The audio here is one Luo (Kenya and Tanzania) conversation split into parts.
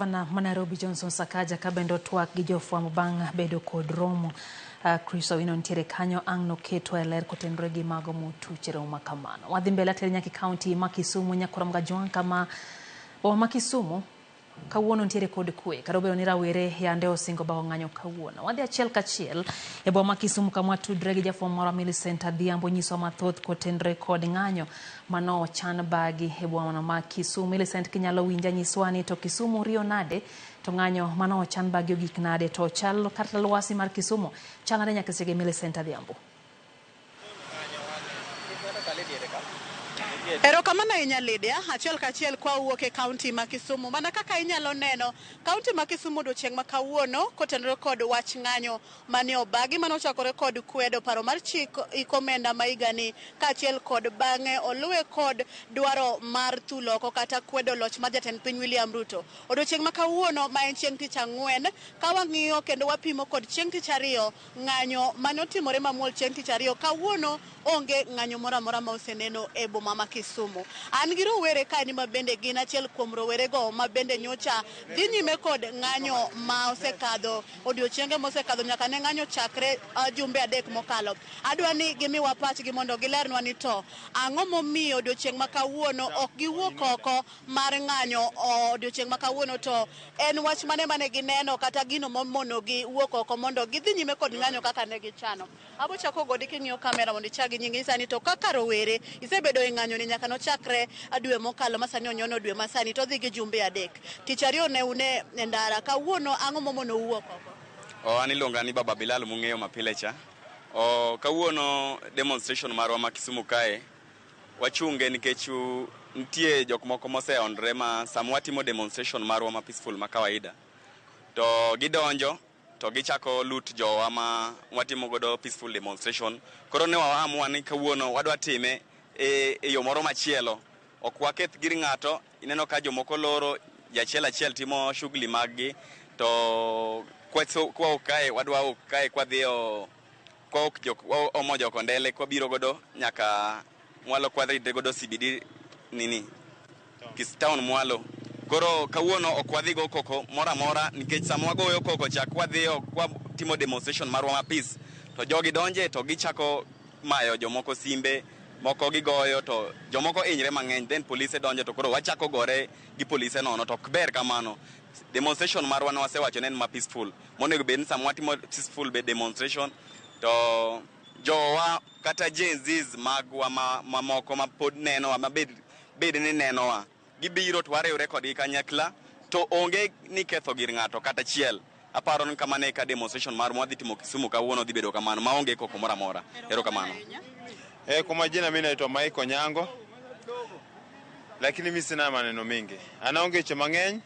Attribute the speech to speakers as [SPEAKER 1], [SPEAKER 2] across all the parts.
[SPEAKER 1] Gavana ma Nairobi Johnson Sakaja ka bende otwak gi jofwambo bang' bedo kod romo. Chris Owino nitiere kanyo ang' noketwa e ler kotenore gi mago motuch e romo ma kamano. Wadhi mbele atere nyaka e kaunti ma Kisumu Nyakuram Gajwang' kama boma ma Kisumu kawuono nitiere kod kwe kata obedo ni rawere yande osingo bago ng'anyo kawuono. Wadhi achiel kachiel e boma ma Kisumu kama watudre gi jafwambo marwa Millicent Adhiambo nyisowa mathoth kotenore kod ng'anyo mano ochan bagi e boma ma Kisumu. Millicent, kinyalo winja nyiswa ni to Kisumu riyo nade to ng'anyo mano ochan bagi ogik nade to chal kata lwasi mar Kisumu chal nade nyaka sechegi Millicent Adhiambo?
[SPEAKER 2] Erokamano ahinya Lydia, achiel kachiel kwa wuok e kaunti ma Kisumu. Mana kaka inyalo neno, kaunti ma Kisumu odiochieng' ma kawuono kotenore kod wach ng'anyo mane obagi mane ochakore kod kwedo paro mar chik iko omenda ma higani kaachiel kod bang'e oluwe kod dwaro mar thulo oko kata kwedo loch mar jatend piny William Ruto. Odiochieng' ma kawuono ma en chieng' tich ang'wen, ka wang'iyo kendo wapimo kod chieng' tich ariyo, ng'anyo mane otimore mamuol chieng' tich ariyo, kawuono onge ng'anyo moro amora ma oseneno e boma ma Kisumu. An gi rowere kaeni ma bende gin achiel kuom rowerego ma bende nyocha dhi nyime kod ng'anyo ma osekadho odiochienge mosekadho nyaka ne ng'anyo chakre jumbe 3 mokalo. Adwa ni gimiwa pachgi mondo gilernwa ni to ang'o momiyo odiochieng' ma kawuono ok giwuok oko mar ng'anyo odiochieng' ma kawuono, to en wach mane mane gineno kata gino momonogi wuok oko mondo gidhi nyime kod ng'anyo kaka ne gichano. Abo chako godi king'iyo kamera mondo ichak gi nyingi sani to kaka rowere isebedo e ng'anyo ni nyaka nochakre dwe mokalo ma sani onyono dwe ma sani to odhi gi jumbe 3. Tich ariyo ne une e ndara, kawuono ang'o momono wuok oko?
[SPEAKER 3] An iluonga ni Baba Bilal mung'eyo mapile cha. Kawuono demonstration marwa ma Kisumu kae wachunge nikech nitie jok moko moseondre ma sama watimo demonstration marwa ma peaceful ma kawaida to gidonjo to gichako loot jowa ma watimo godo peaceful demonstration. Koro ne waamua ni kawuono wadwa time e yo moro machielo. Ok waketh gir ng'ato, ineno ka jomoko loro, ji achiel achiel timo shughuli mag gi to kwawuok kae wadwa wuok kae kwadhiyo kwawuok omo jokondele kwabiro godo nyaka mwalo kwadhi godo CBD nini Kis town mwalo. Koro kawuono ok wadhi go koko moro amora nikech sama wagoyo koko cha kwadhiyo kwatimo demonstration marwa ma peace to jogi donje to gichako mayo jomoko simbe moko gigoyo to jomoko hinyre mang'eny, then polise donjo to koro wachako gore gi polise nono to ok ber kamano. Demonstration marwa ne wasewacho ne en ma peaceful monego bed ni sama watimo peaceful demonstration to jowa kata Gen Zs magwa mamoko ma pod nenowa ma bed ni nenowa gibiro to wariwre kodgi kanyakla to onge ni ketho gir ng'ato kata achiel. Aparo ni kamano e ka demonstration mar mwadhi timo Kisumu kawuono dhi bedo kamano maonge koko moro amora. Erokamano.
[SPEAKER 4] Kwa majina mimi naitwa Mike Onyango, lakini mi sina maneno mingi. An aonge weche mang'eny,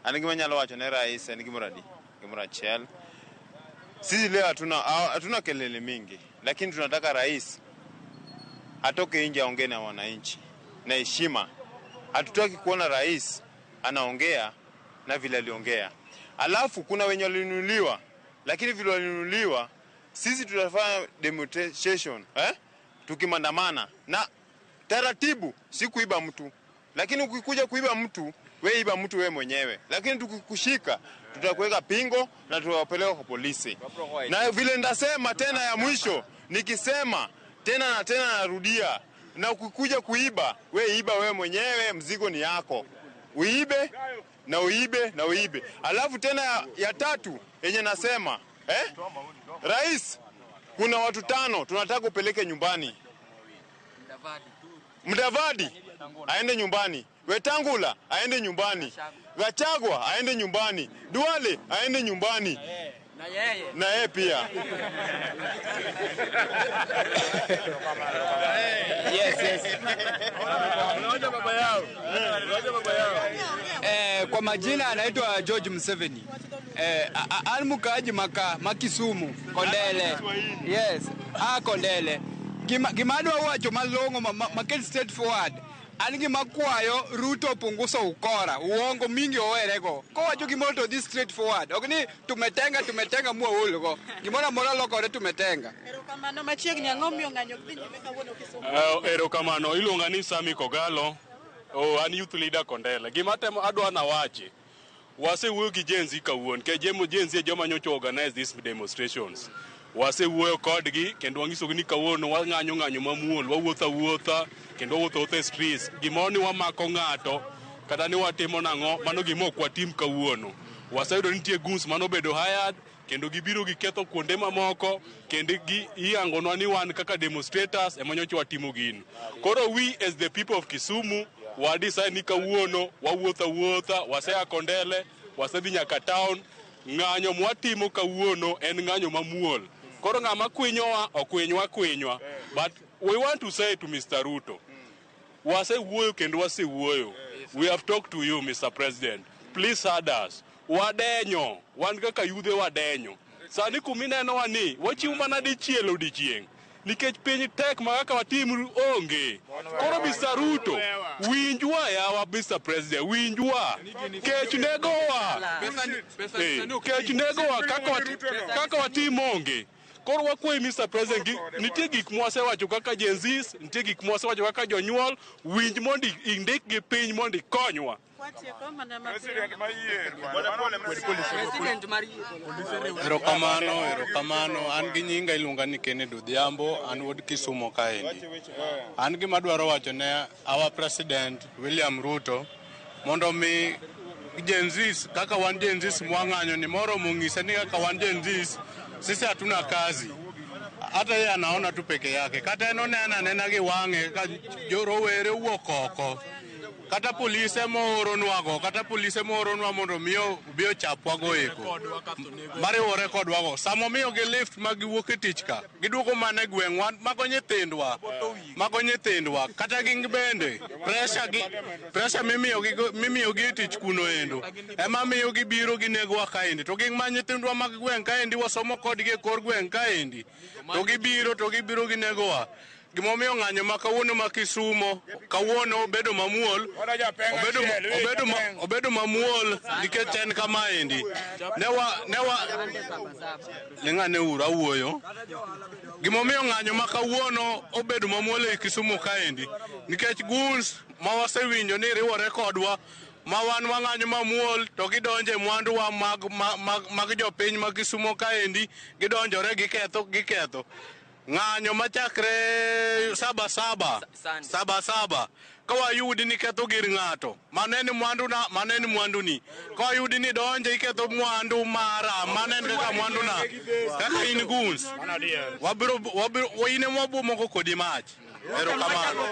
[SPEAKER 4] an gima anyalo wacho ne rais en gimoro adi, gimoro achiel. Sisi leo hatuna kelele mingi, lakini tunataka rais atoke nje aongee na wananchi na heshima. Hatutaki kuona rais anaongea na vile aliongea. Alafu kuna wenye walinunuliwa, lakini vile walinunuliwa sisi tutafanya demonstration, tukimandamana na taratibu, si kuiba mtu. Lakini ukikuja kuiba mtu, we iba mtu we mwenyewe. Lakini tukikushika tutakuweka pingo na tutawapeleka kwa polisi. Na vile ndasema tena ya mwisho, nikisema tena na tena narudia, na ukikuja kuiba, we iba we mwenyewe, mzigo ni yako. Uibe na uibe na uibe. Alafu tena ya tatu yenye nasema, Rais, kuna watu 5 tunataka upeleke nyumbani. Mudavadi aende nyumbani, Wetangula aende nyumbani, Gachagua aende nyumbani, Duale aende nyumbani. Na yeye pia.
[SPEAKER 5] Yes. Kwa majina anaitwa George Museveni. An mkaaji maka Kisumu, Kondele. Yes, Kondele. Gima adwa wacho malong'o ma ket straightforward. An gima kwayo Ruto punguza ukora, uongo mingi owerego. Kowacho gimoro to dhi straightforward. Ok ni tumetenga muolgo. Gimoro amora lokore tumetenga.
[SPEAKER 2] Erokamano machiegni, ang'o miyo ng'anyo ok dhi nyime kawuono Kisumu?
[SPEAKER 6] Erokamano, iluonga ni Sami Kogalo. An youth leader Kondele. Gima temo adwa nawachi. Wasewuoyo gi Gen Z kawuono, nikech Gen Z e joma nyocha organize these demonstrations. Wasewuoyo kodgi kendo wanyisogi ni kawuono wang'anyo ng'anyo mamuol, wawuotho awuotha kendo wawuotho awuotha e streets. Gimoro ni wamako ng'ato kata ni watimo nang'o, mano gima ok watim kawuono. Waseyudo ni nitie goons manobedo hired kendo gibiro giketho kuonde mamoko kendo gi iyangonwa ni wan kaka demonstrators ema nyocha watimo gino. Koro we as the people of Kisumu wa decide ni kawuono wawuotho awuotha, wasea Kondele, wasedhi nyaka town. Ng'anyo mwatimo kawuono en ng'anyo mamuol. Koro ng'ama kwinyowa okwinywa kwinywa. But we want to say to Mr. Ruto, wasewuoyo kendo wasewuoyo. We have talked to you, Mr. President. Please heard us. Wadenyo, wan kaka yudhe wadenyo. Sani kuminenowa ni, wachiwo mana dichiel odiochieng'. Nikech piny tek ma kaka watim onge. Koro Mr. Ruto, winjwa yawa Mr. President, winjwa. Kech negowa. Kech negowa kaka watim onge. Koro wakwayi Mr. President, nitie gik mwasewacho kaka Gen Zs, nitie gik mwasewacho kaka jonyuol, winj mondo indik gi piny mondo ikonywa.
[SPEAKER 7] Erokamano, erokamano. An gi nyinga iluonga ni Kennedy Odhiambo, an wuod Kisumo kaendi. An gima dwaro wacho ne our president William Ruto mondo mi Gen Zs, kaka wan Gen Zs mwang'anyo ni moro mong'ise ni kaka wan Gen Zs sisi hatuna kazi. Hata yeye anaona tu peke yake. Kata en oneno anena gi wang'e ka jorowere wuok oko. Kata polise mooronwago, kata polise mooronwa mondo mi obi ochapwago eko. Mariwore kodwago. Samomiyogi lift ma giwuok e tich ka, giduogo mana e gweng'wa, mago nyithindwa. Mago nyithindwa. Kata gin bende, pressure mimiyogi e tich kuno endo. Ema miyo gibiro ginegowa kaendi. To gin ma nyithindwa mag gweng' kaendi, wasomo kodgi e kor gweng' kaendi. To gibiro ginegowa. Gimomiyo ng'anyo ma kawuono ma Kisumo, kawuono obedo mamuol, obedo mamuol nikech en kamaendi. Newa ling'ane uru awuoyo. Gimomiyo ng'anyo ma kawuono obedo mamuol e Kisumu kaendi nikech goons ma wasewinjo ni riwore kodwa ma wan wang'anyo mamuol to gidonje mwanduwa mag jopiny ma Kisumo kaendi, gidonjore giketho. Ng'anyo machakre saba saba ka wayudi ni ketho gir ng'ato, mano en mwanduna, mano en mwanduni. Ka wayudi ni donje iketho mwandu mara, mano en kaka mwanduna, kaka in goons, wabiro in ema wabiro moko kodi mach. Erokamano.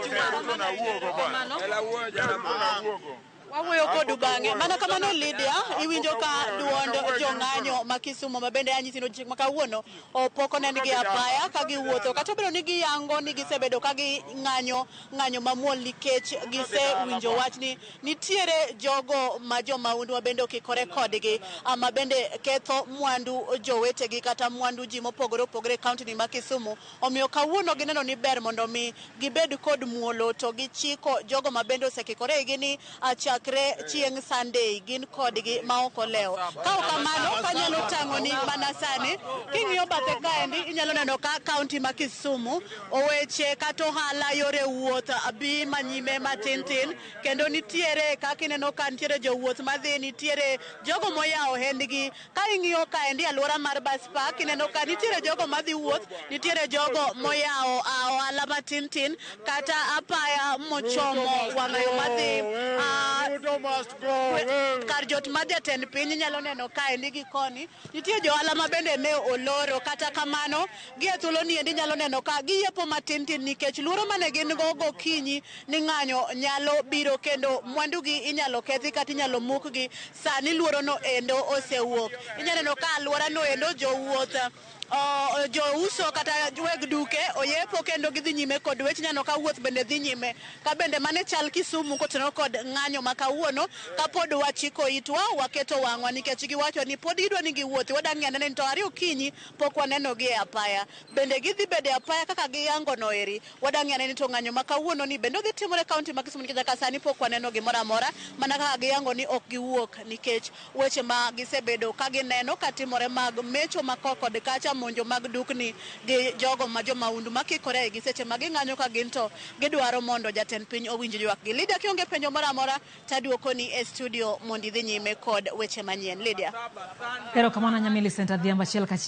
[SPEAKER 2] Wawuoyo kodu bang'e. Mana kamano Lydia, iwinjo ka duond jong'anyo ma Kisumu ma bende anyisi ni odiochieng' ma kawuono pok onen-gi apaya ka giwuotho. Kata obedo ni giyango ni gisebedo ka ging'anyo ng'anyo mamuol nikech gisewinjo wach ni nitiere jogo ma jomahundu ma bende okikore kodgi, ma bende ketho mwandu jowetegi kata mwandu ji mopogore opogore e kaunti ni ma Kisumu. Omiyo kawuono gineno ni ber mondo mi gibed kod muolo to gichiko jogo ma bende osekikore igi ni chakre chieng' Sunday gin kodgi ma ok olewo. Ka ok kamano, kanyalo tang'oni mana sani, king'iyo bathe kaendi inyalo neno ka kaunti ma Kisumu oweche kata ohala yore wuoth bi manyime matin tin, kendo nitiere kaka ineno ka nitiere jowuoth madhi, nitiere jogo moyawo hendgi. Ka ing'iyo kaendi alwora mar bus park, ineno ka nitiere jogo madhi wuoth, nitiere jogo moyawo ohala matin tin, kata apaya mochomo wang'ayo madhi kar jot mar jatend piny. Inyalo neno kaendi gi koni nitie johala ma bende ne oloro. Kata kamano gi e thuolo ni endi inyalo neno ka giyiepo matin tin nikech luoro mane gin go gokinyi ni ng'anyo nyalo biro kendo mwandugi inyalo kethi kata inyalo mukgi. Sani luoro no endo osewuok. Inyalo neno ka alwora no endo jowuoth, jouso kata weg duke oyepo kendo gidhi nyime kod weche. Ineno ka wuoth bende dhi nyime. Ka bende mane chal Kisumu kotenore kod ng'anyo ma kawuono, kapod wachiko itwa waketo wang'wa nikech giwacho ni pod gidwa ni giwuothi. Wadang' ng'iyo anena ni to ariyo okinyi pok waneno gi e apaya. Bende gidhi bedo e apaya kaka giyango no eri. Wadang' ng'iyo anena ni to ng'anyo ma kawuono ni bende odhi timore e kaunti ma Kisumu nikech nyaka sani pok waneno gimoro amora, mana kaka giyango ni ok giwuok nikech weche ma gisebedo ka gineno katimore mag mecho ma ko kod kacha. monjo mag dukni gi jogo ma jomaundu makikore gi seche ma ging'anyo ka gin to gidwaro mondo jatend piny owinj ywakgi. Lydia, kionge penjo moro amora taduokoni e studio mondo idhi nyime kod weche manyien. Lydia.
[SPEAKER 1] Erokamano nya Millicent Adhiambo achiel kachiel.